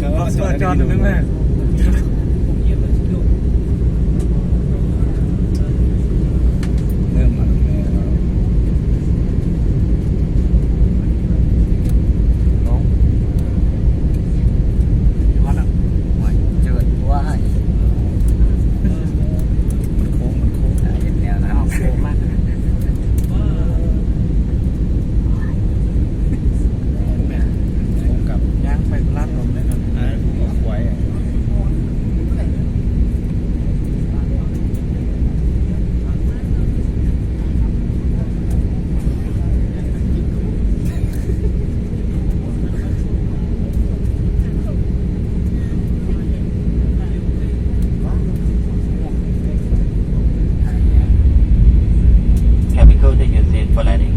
ກໍຈອດ ຈອດໜຶ່ງແລ້ວ ເລີ່ມມາແລ້ວ ລົງ ໂອ້ຍ ເຈີດ ວ້າຍ ມັນໂຄ້ງ ມັນໂຄ້ງ ເຮັດແນວນັ້ນ ໂຄ້ງມາ ໂຄ້ງກັບ ຍ່າງໄປຕະຫຼາດລົມເລີຍ ເອີ ຄວາຍ Cabin crew, take your seat for landing.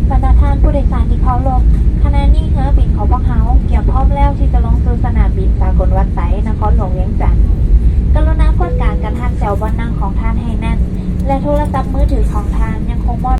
ບັນດາທ່ານຜູ້ໂດຍສານທີ່ເຄົາລົບ, ຂະນະນີ້ເຮືອບິນຂອງພວກເຮົາກຽມພ້ອມແລ້ວທີ່ຈະລົງສູ່ສະໜາມບິນສາກົນວັດໄຕ ນະຄອນຫຼວງວຽງຈັນ. ກະລຸນາກວດກາການຮັດແຖວບ່ອນນັ່ງຂອງທ່ານໃຫ້ແໜ້ນ ແລະ ໂທລະສັບມືຖືຂອງທ່ານຍັງຄົງມອດ